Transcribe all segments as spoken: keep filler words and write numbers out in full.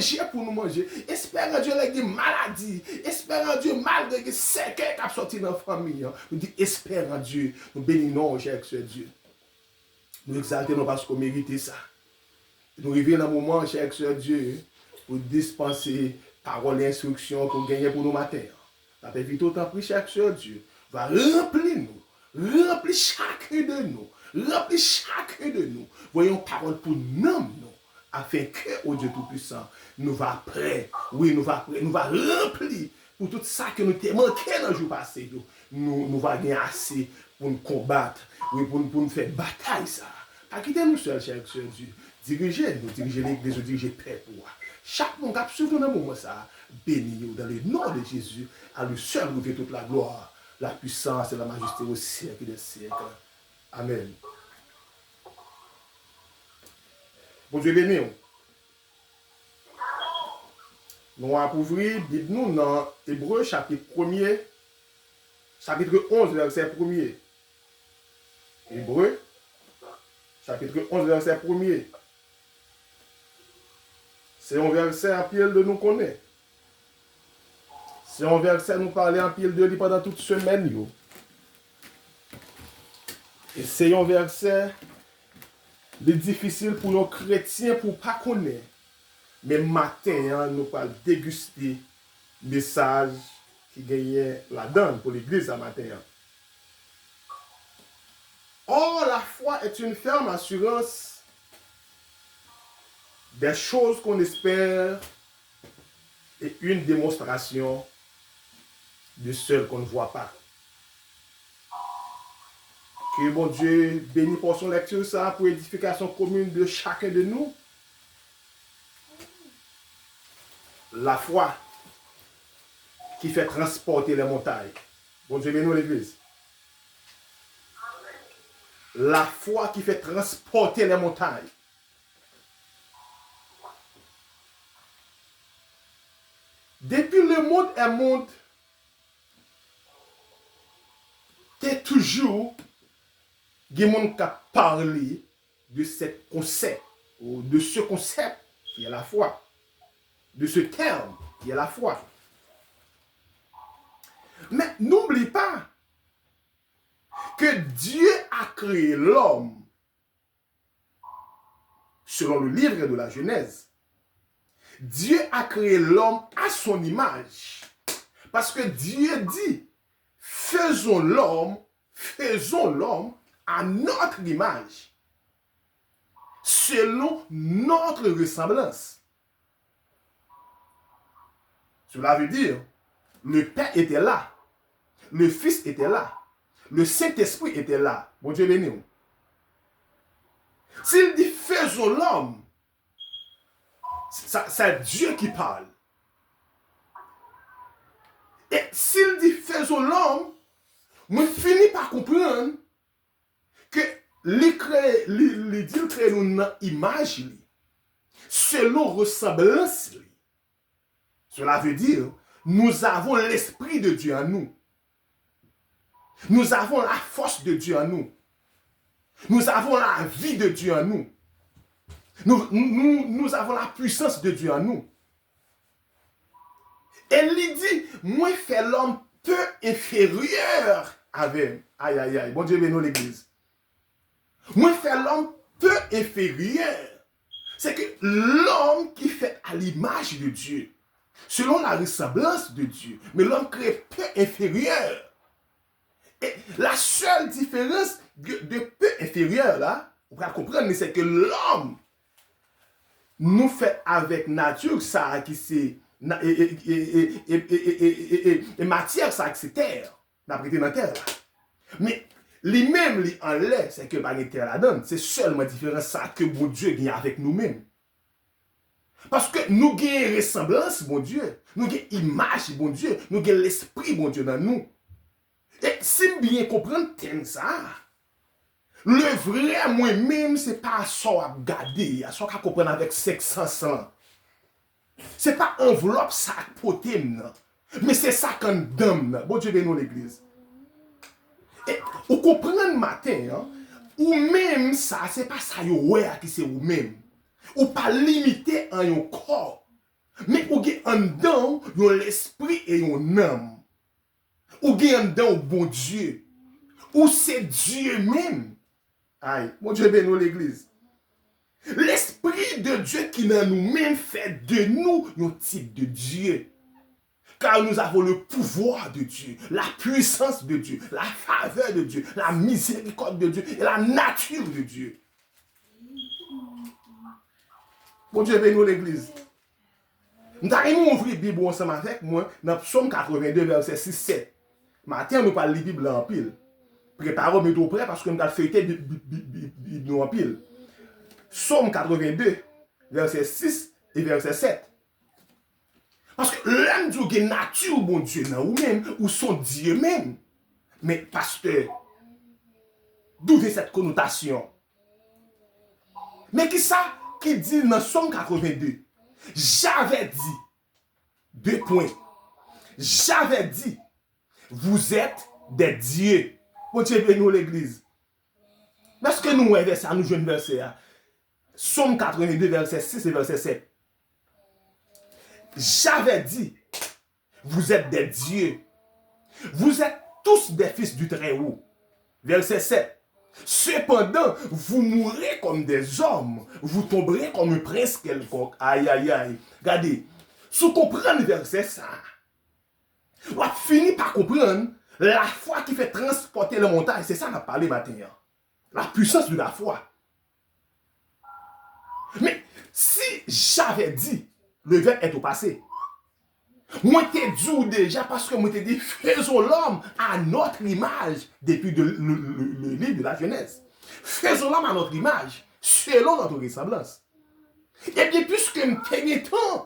manje pou nou manje. Espère en Dieu lè gen maladi. Espère en Dieu malgre gen sèkèy k ap sòti nan fanmi an. Nou di espère en Dieu. Nou beni non w, chè sè Dye. Nou egzalte non w paske w merite sa. Nou rive nan moman, chè sè Dye, pou dispanse pawòl e enstriksyon ke w genyen pou nou maten an. N ap envite w, tanpri, chè sè Dye, va ranpli nou, ranpli chaken de nou, ranpli chaken de nou. Voye yon pawòl pou nanm nou, afenke, o Dye Toupisan, nou va prè, wi, nou va prè, nou va ranpli pou tout sa ke nou te manke nan jou pase yo. Nou, nou va gen ase pou n konbat, wi, pou n, pou n fè batay sa a. Pa kite nou sèl, chè sè Dye. Dirije nou, dirije legliz ou, dirije pèp ou a. Chak moun k ap swiv nou nan moman sa a, beni yo dans le nom de Jésus. À lui seul revient toute la gloire, la puissance et la majesté au siècle des siècles. Amèn. Bondye beni w. Nou ap ouvri Bib nou nan Ebre chapit premye, chapit onz, vèsè premye. Ebre, chapit onz, vèsè premye. Se yon vèsè anpil de nou konnen. Se yon vèsè nou pale anpil de li pandan tout semèn yo. E se yon vèsè, li difisil pou yon kretyen pou pa konnen. Men maten an, nou pral degiste mesaj ki genyen ladan l pou legliz la maten an. Or, la foi est une ferme assurance des choses qu'on espère et une démonstration de celles qu'on ne voit pas. Ke Bondye beni pòsyon lekti sa pou edifikasyon komin de chaken de nou. Lafwa ki fè transpòte lè montay. Bondye beni w, legliz. Lafwa ki fè transpòte lè montay. Depi le monde est monde, te toujou gen moun k ap pale de ce concept, ou de ce concept qui est la foi, de ce terme qui est la foi. Mais n'oublie pas que Dieu a créé l'homme selon le livre de la Genèse. Dieu a créé l'homme à son image. Parce que Dieu dit, faisons l'homme, faisons l'homme à notre image, selon notre ressemblance. Cela veut dire, le Père était là, le Fils était là, le Saint-Esprit était là. Bondye beni w. Si l di, faisons l'homme, sa, sa Dieu qui parle. E si l di, faisons l'homme, mwen fini pa konprann ke li kreye, li, li di l kreye nou nan imaj li, selon resanblans li. Cela veut dire, nous avons l'Esprit de Dieu en nous. Nous avons la force de Dieu en nous. Nous avons la vie de Dieu en nous. Nous, nous, nous avons la puissance de Dieu en nous. E li di, mwen fè lòm pe enferyè avè m. Ayayay, Bondye beni w, legliz. Mwen fè lòm pe enferyè. C'est que l'homme qui fait à l'image de Dieu, selon la ressemblance de Dieu, men lòm kreye pe enferyè. E la seule différence de, de pe enferyè la, ou pral konprann li, se ke lòm, nou fèt avèk nati sa a ki se, e, e, e matyè sa a ki se tè. N ap rete nan tè la. Men, li menm, li anlè, se ke l pa gen tè ladan l. Se sèlman diferans sa ke Bondye gen avèk nou menm. Paske nou gen resanblans Bondye, nou gen imaj Bondye, nou gen lespri Bondye nan nou. E si m byen konprann tèm sa a, le vrè mwen menm, se pa sa w ap gade a, sa w ka konprann avèk senk sans lan. Se pa anvlòp sa k pote m nan, men se sa k anndan m nan. Bondye beni w, legliz. E, ou konprann maten an, ou menm sa, se pa sa yo wè a ki se ou menm. Ou pa limite an yon kò. Men ou gen anndan w yon lespri e yon nanm. Ou gen anndan w Bondye. Ou se Dye menm. Ay, Bondye beni w, legliz. L'Esprit de Dieu ki nan nou menm fè de nou yon tip de Dieu. Car nous avons le pouvoir de Dieu, la puissance de Dieu, la faveur de Dieu, la miséricorde de Dieu et la nature de Dieu. Bondye beni w, legliz. M ta renmen w ouvri Bib ou ansanm avèk mwen nan Sòm katreven de, vèsè sis, sèt. Maten an, nou pral li Bib la anpil. Prepare w, mete w prè, paske nou pral feyte Bib, Bib, Bib, Bib, Bib nou anpil. Sòm katreven de, vèsè sis e vèsè sèt. Paske lè m di w gen nati Bondye nan ou menm, ou se yon Dye menm. Men, pastè, d'où vient cette connotation? Men kisa ki di nan Sòm katreven de? J'avais dit, de pwen. J'avais dit, vous êtes des dieux. Bondye beni w, legliz. Èske nou wè vèsè a, nou jwenn vèsè a? Sòm katreven de, vèsè sis e vèsè sèt. J'avais dit, vous êtes des dieux. Vous êtes tous des fils du Très-Haut. Vèsè sèt. Cependant, vous mourrez comme des hommes, vous tomberez comme un prince quelconque. Ay, ay, ay. Gade, si w konprann vèsè sa, w ap fini pa konprann lafwa ki fè transpòte lè montay. Se sa n ap pale maten an. La puissance de la foi. Men, si j'avais dit, le verbe est au passé. Mwen te di w deja, paske mwen te di, faisons l'homme à notre image, depuis de, le, le, le livre de la Genèse. Faisons l'homme à notre image, selon notre ressemblance. Ebyen, piske m te gen tan,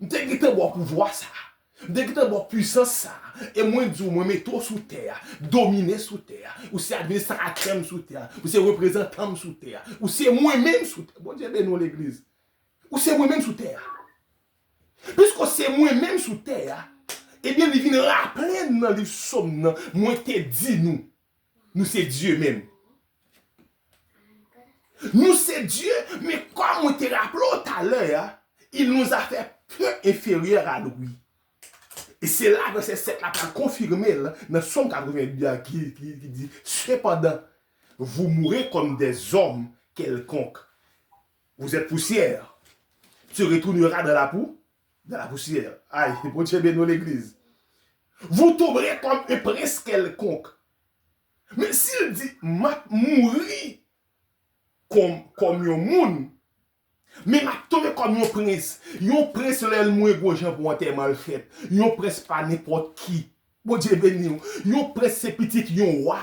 m te gen tan ba w pouvwa sa a. M te gen tan ba w pwisans sa a. E mwen di w, mwen mete w sou tè a, domine sou tè a. Ou se administratè m sou tè a. Ou se reprezantan m sou tè a. Ou se mwen menm sou tè a. Bondye beni w, legliz. Ou se mwen menm sou tè a. Piske w se mwen menm sou tè a, ebyen, li vin raple n nan liv Sòm nan, mwen te di nou, nou se Dye menm. Nou se Dye, men kòm mwen te raple w talè a, il nous a fait peu inférieurs à lui. E se la vèsè sèt la pral konfime l nan Sòm katreven de a ki, ki, ki di, cependant, vous mourrez comme des hommes quelconques. Vous êtes poussière. Tu retourneras dans la pou, dans la poussière. Ay, Bondye beni w, legliz. Vous tomberez comme un prince quelconque. Men si l di, m ap mouri kòm, kòm yon moun, men m ap tonbe kòm yon prens. Yon prens, lè l mouri, gwo jan pou antèman l fèt. Yon prens pa nenpòt ki. Bondye beni w. Yon prens se pitit yon wa.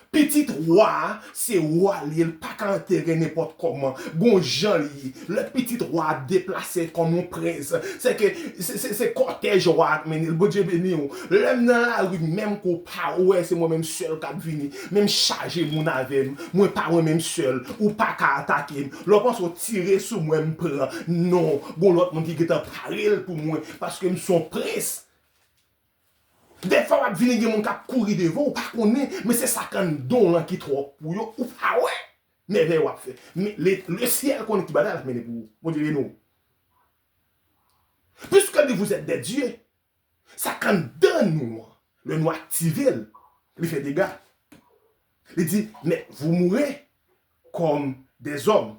Pitit wa a, se wa li ye, l pa ka antere nenpòt kòman. Gon jan li ye. Lè pitit wa a deplase kòm yon prens, se ke se, se, se kòtèj wa a k mennen l. Bondye beni w. Lè m nan lari, menm ke w pa wè, se mwen menm sèl k ap vini. Men m chaje moun avè m. Mwen pa mwen menm sèl. Ou pa ka atake m. Lè w panse w tire sou mwen, m pran. Non. Gon lòt moun ki gentan pare l pou mwen. Paske m se yon prens. Dèfwa w ap vini, gen moun k ap kouri devan w, ou pa konnen, men se sa k anndan w lan ki twòp pou yo, ou pa wè. Mèvèy w ap fè. Men le, le syèl konnen ki bagay l ap mennen pou ou. Bondye beni w. Puisque li, vous êtes des dieux, sa k anndan nou an, lè nou aktive l, li fè dega. Li di, mais vous mourrez comme des hommes.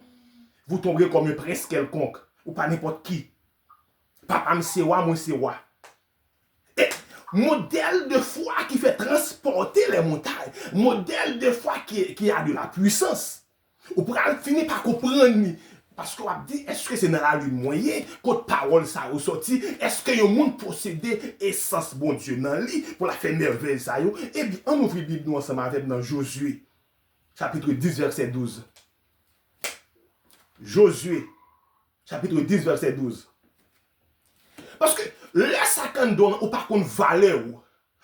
Vous tomberez comme un prince quelconque. Ou pa nenpòt ki. Papa m se wa, mwen se wa. E modèl de fwa ki fè transpòte lè montay. Modèl de fwa ki, ki a de la pwisans. Ou pral fini pa konprann li. Paske w ap di, èske se nan lalin mwen ye, kot pawòl sa yo sòti? Èske yon moun posede esans Bondye nan li pou l ap fè mèvèy sa yo? Ebyen, ann ouvri Bib nou ansanm avè m nan Jozye, chapitre dix, verset douze. Jozye, chapitre dix, verset douze. Paske lè sa k anndan w lan, ou pa konn valè w.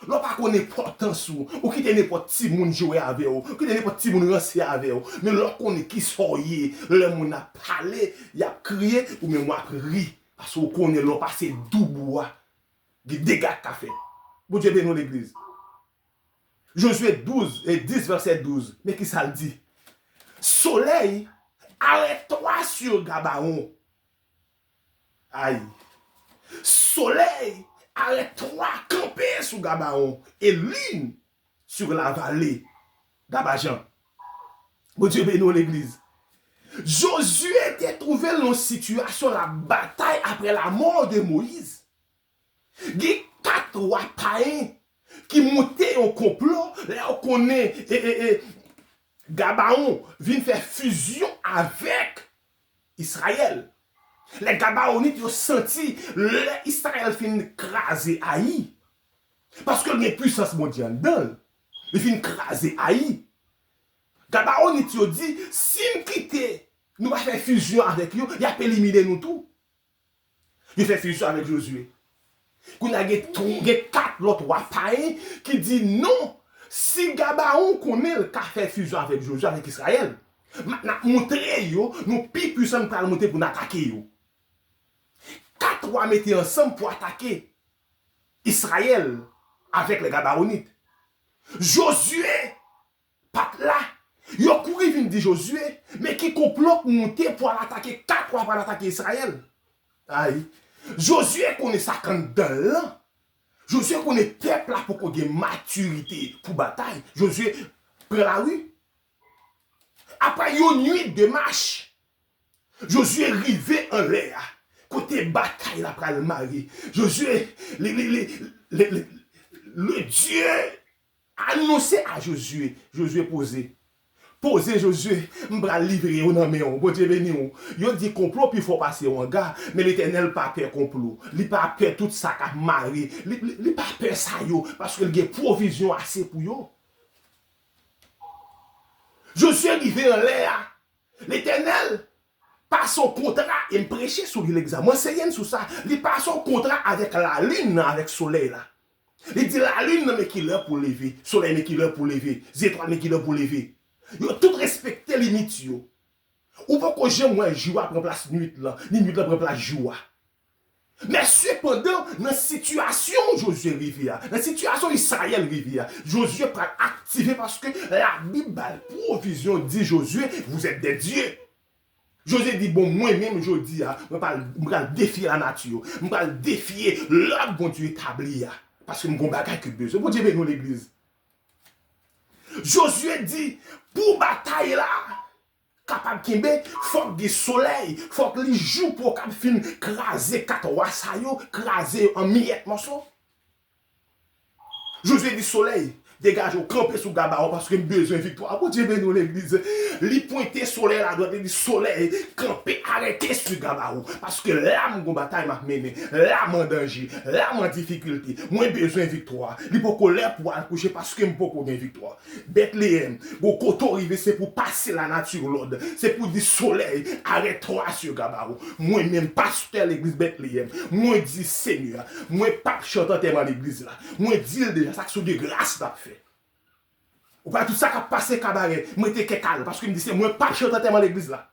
Lè w pa konn enpòtans ou, ou kite nenpòt timoun jwe avè w, ou kite nenpòt timoun ranse avè w. Men lè w konnen kisa w ye, lè moun ap pale, y ap kriye, ou menm w ap ri. Paske w konnen lè w pase doub ou a, gen dega k ka fèt. Bondye beni w, legliz. Jozye douz e dis, vèsè douz. Men kisa l di? Soleil, arrête-toi sur Gabaon. Ay. Solèy arête droit, kanpe sou Gabawon, et lune sur la vallée Gabajan. Bondye beni w, legliz. Jozye te twouve l nan yon sitiyasyon l ap batay apre lamò de Moyiz. Gen kat wa payen ki monte yon konplo lè yo konnen e, e, e, Gabawon vin fè fizyon avèk Izrayèl. Lè Gabawonit yo santi lè Izrayèl fin kraze Ayi, paske l gen pwisans Bondye anndan l, li fin kraze Ayi. Gabawonit yo di, si n kite, nou pa fè fizyon avèk yo, y ap elimine nou tou. Yo fè fizyon avèk Jozye. Kounye a gen tw- gen kat lòt wa payen ki di non, si Gabawon konnen l ka fè fizyon avèk Jozye, avèk Izrayèl, n ap montre yo nou pi pwisan, n pral monte pou n atake yo. Kat wa mete ansanm pou atake Izrayèl avèk lè Gabawonit. Jozye pa t la. Yo kouri vin di Jozye, men ki konplo k monte pou al atake kat wa, pou al atake Izrayèl. Ay. Jozye konnen sa k anndan l lan. Jozye konnen pèp la poko gen matirite pou batay. Jozye pran lari. Apre yon nuit de mach, Jozye rive anlè a, kote batay la pral mare. Jozye, li, li, li, li, li, le Dye anonse a Jozye. Jozye poze. Poze Jozye, m pral livre yo nan men w. Bondye beni w. Yo di konplo pi fò pase yon anga, men Letènèl pa pè konplo. Li pa pè tout sa k ap mare. Li, li, li pa pè sa yo, paske l gen pwovizyon ase pou yo. Jozye rive anlè a. Letènèl pase yon kontra, e m preche sou li legliz la, m anseye n sou sa. Li pase yon kontra avèk lalin nan, avèk solèy la. Li di lalin nan men ki lè pou leve, solèy men ki lè pou leve, zetwal men ki lè pou leve. Yo tout respekte limit yo. Ou poko janm wè jou a pran plas nuit lan, ni nuit lan pran plas jou a. Men sepandan, nan sitiyasyon Jozye rive a, nan sitiyasyon Izrayèl rive a, Jozye pral aktive paske Labib ba l pwovizyon, di Jozye, vous êtes des dieux. Jozye di, bon, mwen menm jodi a, mwen pral, mwen pral defye lanati, mwen pral defye lòd Bondye etabli a, paske m gon bagay ke m bezwen. Bondye beni w, legliz. Jozye di, pou batay la kapab kenbe, fòk gen solèy, fòk li jou pou yo kab fin kraze kat wa sa yo, kraze yo an miyèt mòso. Jozye di solèy, degaje w, kanpe sou Gabawon, paske m bezwen viktwa. Bondye beni w, legliz. Li pwente solèy la dwèt, li di solèy, kanpe, arete sou Gabawon, paske la m gon batay m ap mennen, la m an danje, la m an difikilte, mwen bezwen viktwa. Li poko lè pou al kouche, paske m poko gen viktwa. Betleyèm, gon kote w rive, se pou pase lanati lòd. Se pou di solèy, arrête-toi sur Gabawon. Mwen menm, pastè legliz Betleyèm, mwen di Senyè a, mwen p ap chante antèman legliz la. Mwen di l deja, sa k sou de gras n ap fè. Ou pa tout sa k ap pase Kabarè, mwen te kè kal, paske m di se mwen p ap chante antèman legliz la.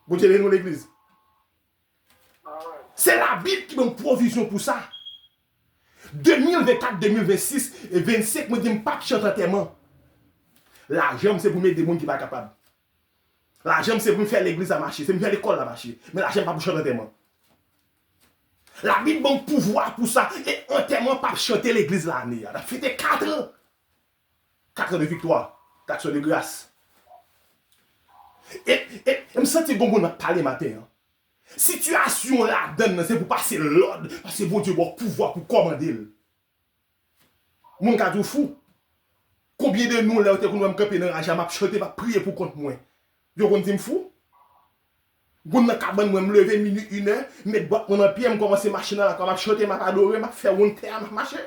Bondye beni w, legliz. Se Labib ki ban m pwovizyon pou sa. De mil vennkat, de mil vennsis, e vennsenk, mwen di m p ap chante antèman. Lajan m se pou m ede moun ki pa kapab. Lajan m se pou m fè legliz la mache, se pou m fè lekòl la mache. Men lajan m pa pou chante antèman. Labib ban m pouvwa pou sa, e antèman p ap chante legliz la ane a. N ap fete kat an. Kat an de viktwa, d'aksyon de gras. E, e, e m santi gon moun ap pale maten an. Sitiyasyon w ladan l nan, se pou pase lòd, paske Bondye ba w pouvwa pou kòmande l. Moun ka di w fou. Konbyen de nou, lè yo te konn wè m kanpe nan raje a, m ap chante, m ap priye pou kont mwen, yo konn di m fou? Moun nan kabann mwen, m leve minui, inè, m met bòt mwen nan pye, m kòmanse mache nan lakou a, m ap chante, m ap adore, m ap fè wonn tè a, m ap mache.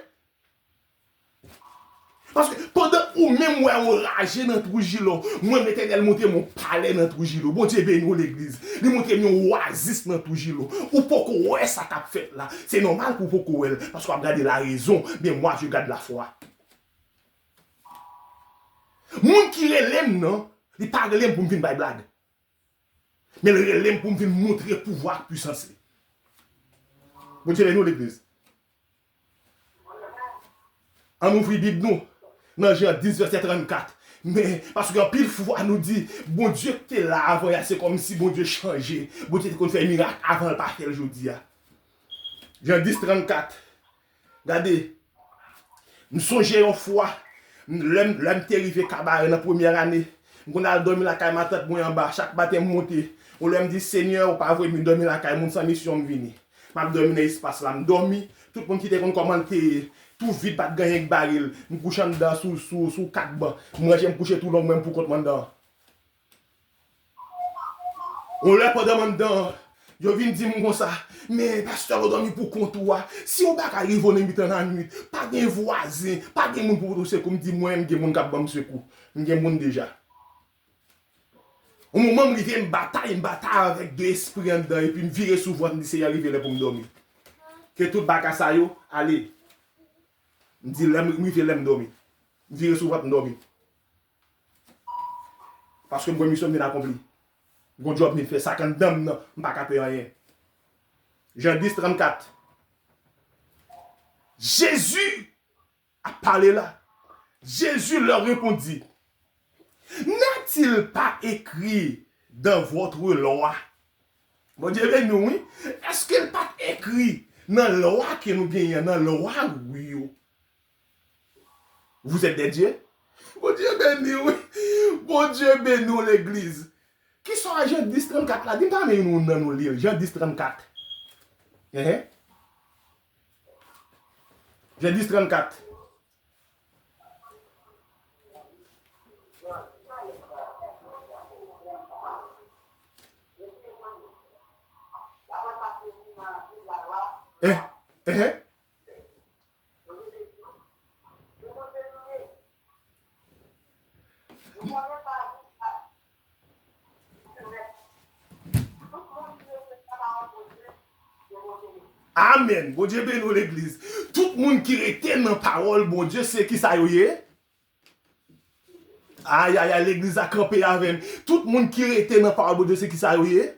Paske pandan ou menm wè yon raje nan Twoujilo, mwen Letènèl montre m yon palè nan Twoujilo. Bondye beni w, legliz. Li montre m yon wazis nan Twoujilo. Ou poko wè sa k ap fèt la. Se nòmal pou w poko wè l, paske w ap gade larezon, men mwa, je gade lafwa. Moun ki rele m nan, li pa rele m pou m vin bay blag. Men l rele m pou m vin montre pouvwa ak pwisans li. Bondye beni w, legliz. Ann ouvri Bib nou nan Jan dis, vèsè trannkat. Men, paske anpil fwa nou di, Bondye ki te la avan yè, se kòmsi Bondye chanje. Bondye te konn fè mirak avan, l pa fè l jodi a. Jan dis trannkat. Gade, m sonje yon fwa, m, lè m, lè m te rive Kabarè nan premyè ane, m konn al dòmi lakay matant mwen anba, chak maten m monte. Yon lè m di, Senyè, ou pa voye m vin dòmi lakay moun san misyon, m vini. M ap dòmi nan espas la, m dòmi, tout moun ki te konn kòman l te ye, tou vid, pa t gen anyen k bare l. M kouche anndan sou, sou, sou kat ban, m ranje m kouche tou long mwen m pou kont mwen anndan. Yon lè pandan m anndan, yo vin di m konsa, men pastè, w dòmi pou kont ou a. Si yon bagay rive w nan mitan lannwit, pa gen vwazen, pa gen moun pou pote w sekou. M di, mwen, m gen moun k ap ban m sekou. M gen moun deja. Yon moman m rive, m batay, m batay avèk de espri anndan, epi m vire sou vant, m di, Seyè, rive lè pou m dòmi. Ke tout bagay sa yo ale. M di, lè m, m rive lè m dòmi. M vire sou vant, m dòmi. Paske m gen misyon m vin akonpli. M gen djòb m vin fè, sa k anndan m nan, m pa ka pè anyen. Jan dis trannkat. Jezi ap pale la. Jésus leur répondit, N'est-il pas écrit dans votre loi? Bondye beni w, wi. Èske l pa t ekri nan lwa ke nou genyen, nan lwa wi yo? Vous êtes des dieux? Bondye beni w, wi. Bondye beni w, legliz. Kisa Jan dis trannkat la? Di m pa menm nou nan nou li l. Jan dis trannkat. Ehe. Jan dis trannkat. Eh, eh. Amèn. Bondye beni w, legliz. Tout moun ki rete nan pawòl Bondye, se kisa yo ye? Ayayay, legliz la kanpe avè m. Tout moun ki rete nan pawòl Bondye, se kisa yo ye?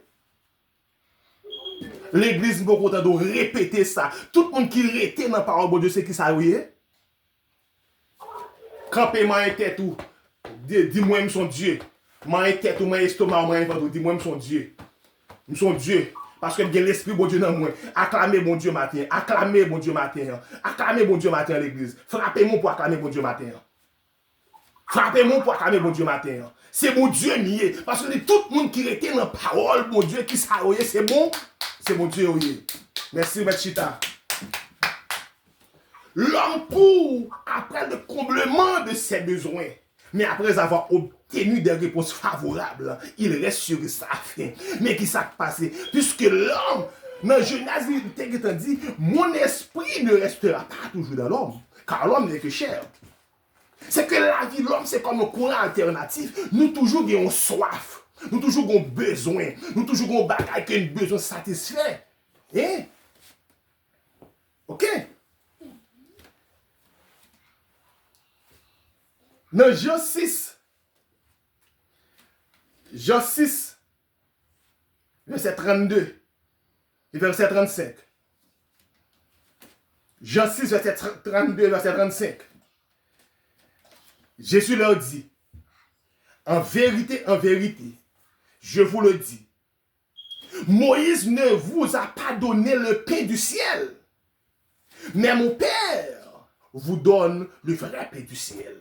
Legliz, m poko tande w repete sa. Tout moun ki rete nan pawòl Bondye, se kisa yo ye? Kanpe, manyen tèt ou. Di, di mwen, m s on Dye. Manyen tèt ou, manyen estoma w, manyen vant ou. Di mwen, m s on Dye. M s on Dye. Paske m gen Lespri Bondye nan mwen. Aklame Bondye maten an. Aklame Bondye maten an. Aklame Bondye maten an, legliz. Frape men w pou aklame Bondye maten an. Frape men w pou aklame Bondye maten an. Se Bondye m ye. Paske li, tout moun ki rete nan pawòl Bondye, kisa yo ye? Se bon, se Bondye yo ye. Mèsi, mèt chita. L'homme court après le comblement de ses besoins. Mais après avoir obtenu des réponses favorables, il reste sur sa faim. Men kisa k pase? Puisque l'homme, nan Jenèz, li te gentan di, Mon esprit ne restera pas toujours dans l'homme, car l'homme n'est que chair. Se ke lavi lòm se kòm yon kouran altènatif. Nou toujou gen yon swaf. Nou toujou gen yon bezwen. Nou toujou gen yon bagay ke n bezwen satisfè. Hein? Oke? Nan Jan sis, Jan sis, vèsè trannde e vèsè trannsenk. Jan sis, vèsè trannde, vèsè trannsenk. Jésus leur dit, En vérité, en vérité, je vous le dis, Moïse ne vous a pas donné le pain du ciel, mais mon Père vous donne le vrai pain du ciel.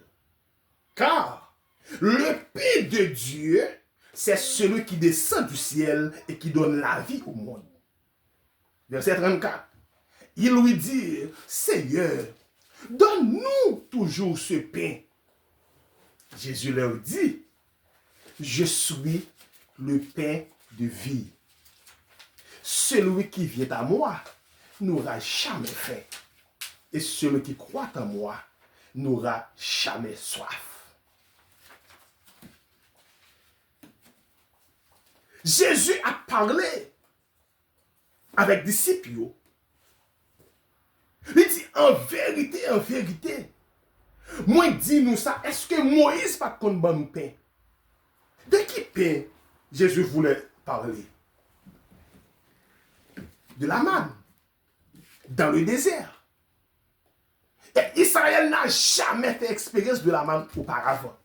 Car le pain de Dieu, c'est celui qui descend du ciel et qui donne la vie au monde. Verset trente-quatre. Ils lui dirent, Seigneur, donne-nous toujours ce pain. Jésus leur dit, Je suis le pain de vie. Celui qui vient à moi n'aura jamais faim. Et celui qui croit en moi n'aura jamais soif. Jezi ap pale avèk disip yo. Li di, an verite, an verite, mwen di nou sa, èske Moyiz pa t konn ban nou pen? De ki pen Jezi voulait parler? De la manne dans le désert. Et Israël n'a jamais fait expérience de la manne auparavant.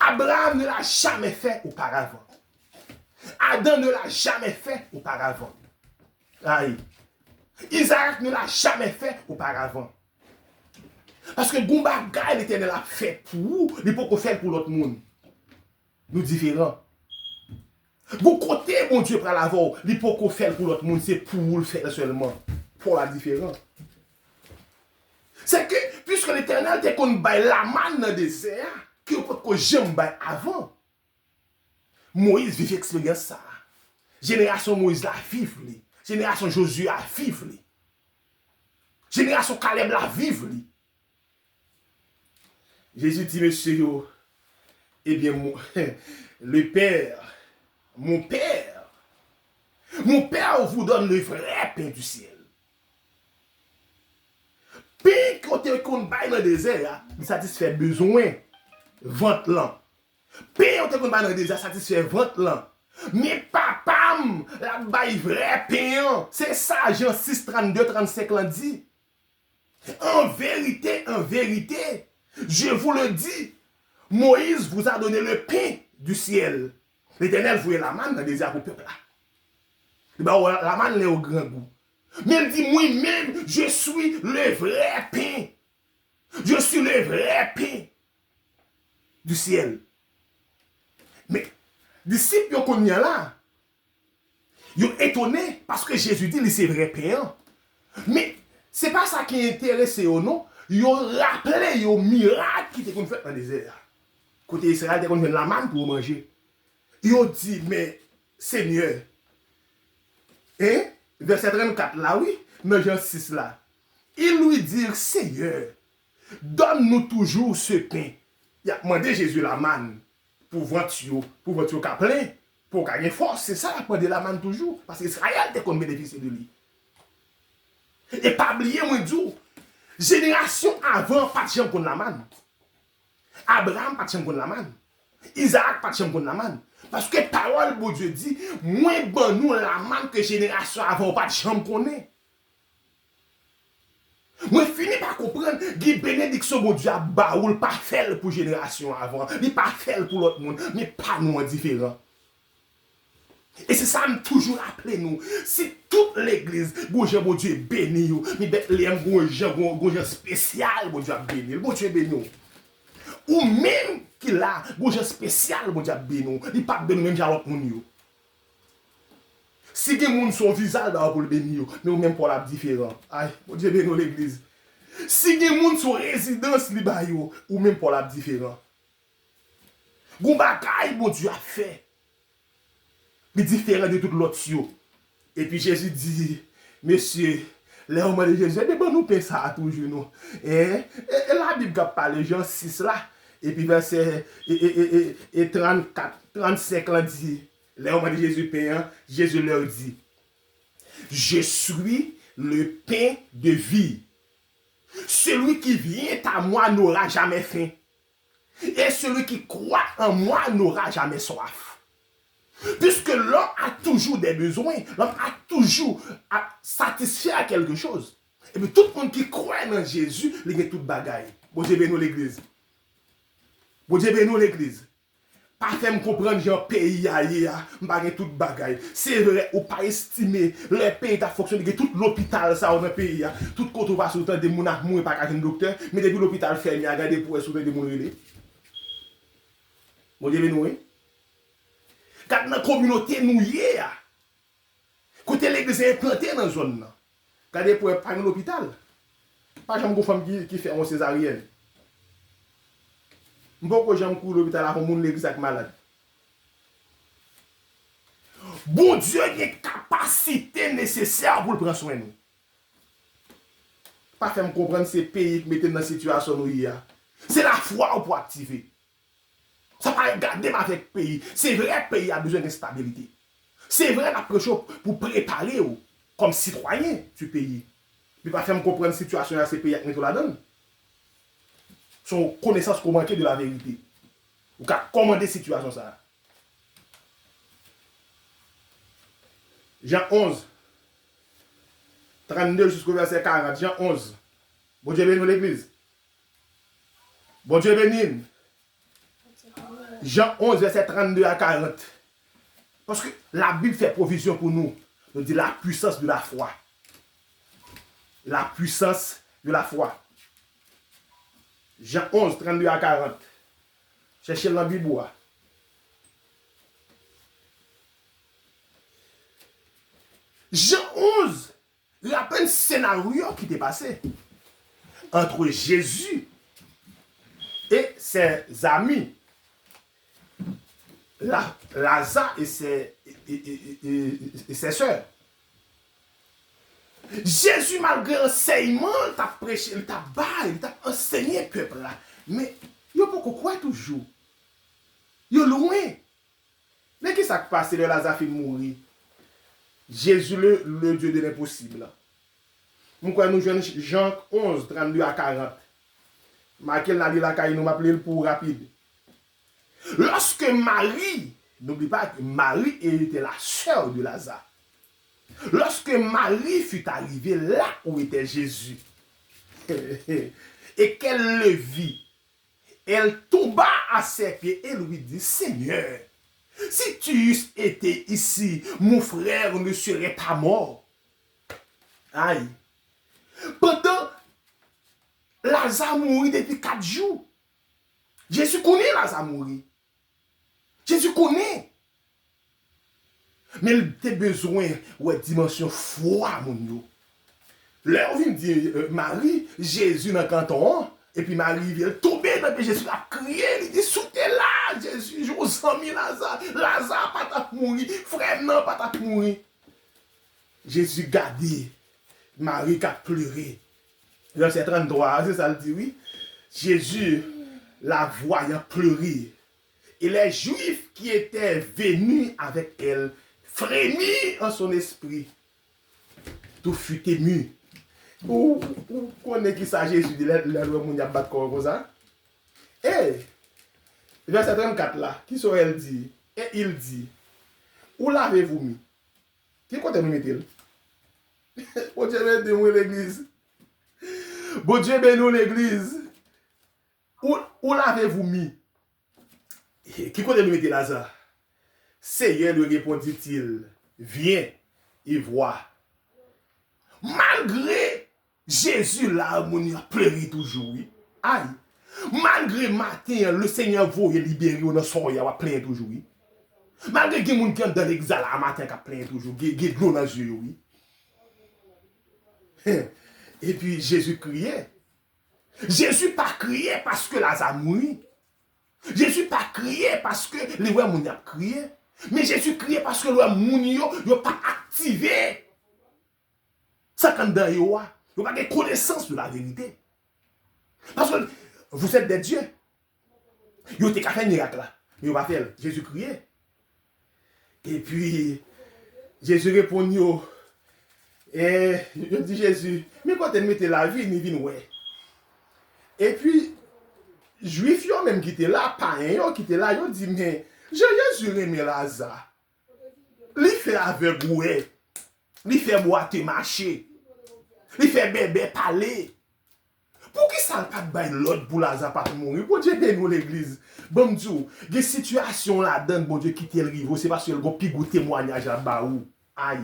Abraham ne l'a jamais fait auparavant. Adam ne l'a jamais fait auparavant. Ay. Isaac ne l'a jamais fait auparavant. Paske gon bagay Letènèl ap fè pou ou, li poko fè l pou lòt moun. Nou diferan. Gon kote Bondye pral avè w, li poko fè l pou lòt moun, se pou ou l fè l sèlman. Pa w la diferan. Se ke, piske Letènèl te konn bay lamàn nan dezè a, ke yo potko janm bay avan, Moyiz viv eksperyans sa a. Jenerasyon Moyiz la viv li. Jenerasyon Jozye a viv li. Jenerasyon Kalèb la viv li. Jezi di mesye yo, ebyen, mon, le Père, mon Père, mon Père vous donne le vrai pain du ciel. Pen ke w te konn bay nan dezè a, li satisfè bezwen vant lan. Pen yo te konn bay nan dezè a satisfè vant lan. Men Papa m l ap bay vrè pen an. Se sa Jan sis, trannde, trannsenk lan di. En vérité, en vérité, je vous le dis, Moïse vous a donné le pain du ciel. Letènèl voye lamàn nan dezè a pou pèp la. Li ba yo lamàn lè yo grangou. Men l di, mwen menm, je suis le vrai pain. Je suis le vrai pain du ciel. Men, disip yo kounye a la, yo etone paske Jezi di li se vrè pen an. Men, se pa sa ki enterese yo, non. Yo raple yo mirak ki te konn fèt nan dezè a. Kote Izrayèl te konn jwenn lamàn pou yo manje. Yo di, men, Senyè, en, vèsè trannkat la, wi, nan Jan sis la. Ils lui dirent, Seigneur, donne-nous toujours ce pain. Y ap mande Jezi lamàn pou vant yo, pou vant yo ka plen, pou yo ka gen fòs. Se sa y ap mande lamàn toujou, paske Izrayèl te konn benefisye de li. E pa bliye, mwen di w, jenerasyon avan pa t janm konn lamàn. Abraram pa t janm konn lamàn. Izaak pa t janm konn lamàn. Paske pawòl Bondye di, mwen ban nou lamàn ke jenerasyon avan w pa t janm konnen. Mwen fini pa konprann, gen benediksyon Bondye ap ba ou, l pa fè l pou jenerasyon avan, li pa fè l pou lòt moun, men pa nou an diferan. E se sa m toujou raple nou, si tout legliz gon jan Bondye beni yo, men Betleyèm gon jan, gon, gon jan espesyal Bondye ap beni l, Bondye beni w. Ou menm ki la, gon jan espesyal Bondye ap beni w, li p ap beni w menm jan lòt moun yo. Si gen moun se yon viza l ba yo pou l beni yo, men ou menm pa w la ap diferan. Ay, Bondye beni w legliz. Si gen moun se yon rezidans li ba yo, ou menm pa w la ap diferan. Gon bagay Bondye ap fè. Li diferan de tout lòt yo. Epi Jezi di, mesye, lè yo mande Jezi, ebyen ban nou pen sa a toujou non. En, e, e Labib k ap pale, Jan sis la, epi vèsè e, e, e, e, e trannkat, trannsenk lan di, lè yo mande Jezi pen an, Jésus leur dit, Je suis le pain de vie. Celui qui vient à moi n'aura jamais faim. Et celui qui croit en moi n'aura jamais soif. Puisque l'homme a toujours des besoins, l'homme a toujours à satisfaire quelque chose. Epi tout moun ki kwè nan Jezi, li gen tout bagay. Bondye beni w legliz. Bondye beni w legliz. Pa fè m konprann jan peyi a ye a, m pa gen tout bagay. Se vre, ou pa estime, lè peyi t ap fonksyone, gen tout lopital sa yo nan peyi a. Tout kote ou pase, ou tande moun ap mouri, pa ka jwenn doktè. Men depi lopital fèmen a, gade pou wè si ou tande moun rele. Bondye beni w, wi. Gad nan kominote nou ye a. Kote legliz la enplante nan zòn nan. Gade pou wè pa gen lopital. Pa janm gon fanm ki, ki fè yon sezaryèn. M poko janm kouri lopital avè yon moun legliz la ki malad. Bondye gen kapasite nesesè pou l pran swen nou. Pa fè m konprann se peyi ki mete n nan sitiyasyon nou ye a. Se lafwa w pou aktive. Sa pa gade m avèk peyi. Se vre peyi a bezwen gen stabilite. Se vre n ap preche w pou prepare w kòm sitwayen di peyi. Men pa fè m konprann sitiyasyon an se peyi a k mete w ladan l. Se yon konesans ke w manke de la verite. Ou ka kòmande sitiyasyon sa a. Jan onz, trannde jisko vèsè karant. Jan onz. Bondye beni w legliz. Bondye beni n. Jan onz, vèsè trannde a karant. Paske Labib fè pwovizyon pou nou. Nou di la puissance de la foi. La puissance de la foi. Jan onz, trannde a karant. Chèche l nan Bib ou a. Jan onz, raple n senaryo ki te pase entre Jésus et ses amis. La, Laza e sè, e, e, e, e, e sè sè. Jezi, malgre ansèyman l t ap preche, l t ap bay, li t ap anseye pèp la, men yo poko kwè toujou. Yo lwen. Men ki sa k pase lè Laza fin mouri? Jésus, le, le Dieu de l'impossible. M kwè nou jwenn Jan onz, trannde a karant. Make l, n a li lakay nou, m ap li l pou w rapid. Lorsque Marie, n'oublie pas que Marie était la sœur de Lazare. Lorsque Marie fut arrivée là où était Jésus, et qu'elle le vit, elle tomba à ses pieds et lui dit, Seigneur, si tu eusses été ici, mon frère ne serait pas mort. Ay. Pandan Laza mouri depi kat jou. Jezi konnen Laza mouri. Jezi konnen. Men l te bezwen wè dimansyon fwa moun yo. Lè yo vin di, euh, Mari, Jezi nan kanton an, epi Mari rive, l tonbe nan pye Jezi, l ap kriye, li di, si w te la, Jezi, jwenn zanmi Laza, Laza pa t ap mouri, frè m nan pa t ap mouri. Jezi gade Mari k ap plere. Vèsè tranntwa a, se sa l di, wi. Jésus, la voyant pleurer, et les Juifs qui étaient venus avec elle frémirent en son esprit. Tout fut ému. Ou, ou konnen ki sa Jezi di lè, lè l wè moun y ap bat kò yo konsa? E, vèsè trannkat la, ki sa l di? Et il dit, où l'avez-vous mis? Ki kote nou mete l? Bondye beni w, wi, legliz. Bondye beni w, legliz. Où, où l'avez-vous mis? Ki kote nou mete Laza? Seyè lui répondit-il, viens et vois. Malgre Jezi la, moun yo ap plere toujou, wi. Ay! Malgre maten an, le Senyè voye libere yo nan sòy a, w ap plenyen toujou, wi. Malgre gen moun ki anndan legliz la, la maten an k ap plenyen toujou, gen, gen dlo nan zye yo, wi. Epi Jezi kriye. Jezi pa kriye paske Laza mouri. Jezi pa kriye paske li wè moun y ap kriye. Men Jezi kriye paske l wè moun yo, yo pa aktive sa k anndan yo a. Yo pa gen konesans de la verite. Paske vous êtes des dieux. Yo te ka fè mirak la, men yo pa fè l. Jezi kriye. Epi, Jezi reponn yo, e, yo di Jezi, men kote n mete la, vini, vin wè. Epi, Jwif yo menm ki te la, payen yo ki te la, yo di, men, jan Jezi renmen Laza, li fè avèg wè, li fè bwate mache, li fè bèbè pale. Poukisa l pa t bay lòd pou Laza pa t mouri? Bondye beni w, legliz. Ban m di w, gen sitiyasyon w ladan l, Bondye kite l rive w, se paske l gon pi gwo temwayaj l ap ba ou. Ay!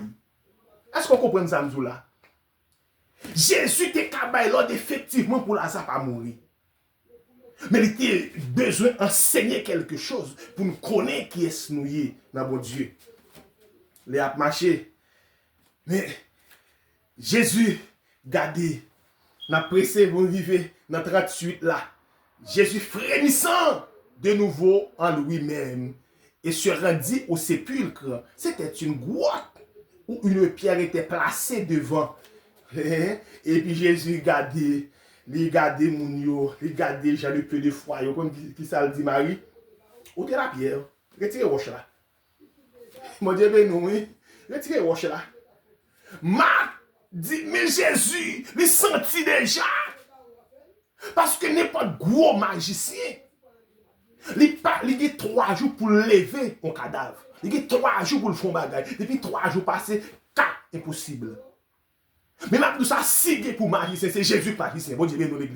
Èske w konprann sa m di w la? Jezi te ka bay lòd efektivman pou Laza pa mouri. Men li te bezwen ansenye kèlke choz pou n konnen kiyès nou ye nan Bondye. Lè y ap mache, men Jezi, gade, n ap prese pou n rive nan tranntuit la. Jésus, frémissant de nouveau en lui-même, et se rendit au sépulcre. C'était une grotte où une pierre était placée devant. Epi Jezi gade, li gade moun yo, li gade jan de peu de foi yo. Konn ki, ki sa l di Mari? Ôtez la pierre. Retire wòch la. Bondye beni w, wi. Retire wòch la. Mat di, men Jezi, li santi deja. Paske nenpòt gwo majisyen, li pa, li gen twa jou pou l leve yon kadav. Li gen twa jou pou l fè yon bagay. Depi twa jou pase, ka enposib. Men m ap di w sa, si gen pou majisyen, se Jezi k majisyen. Bondye beni w, legliz.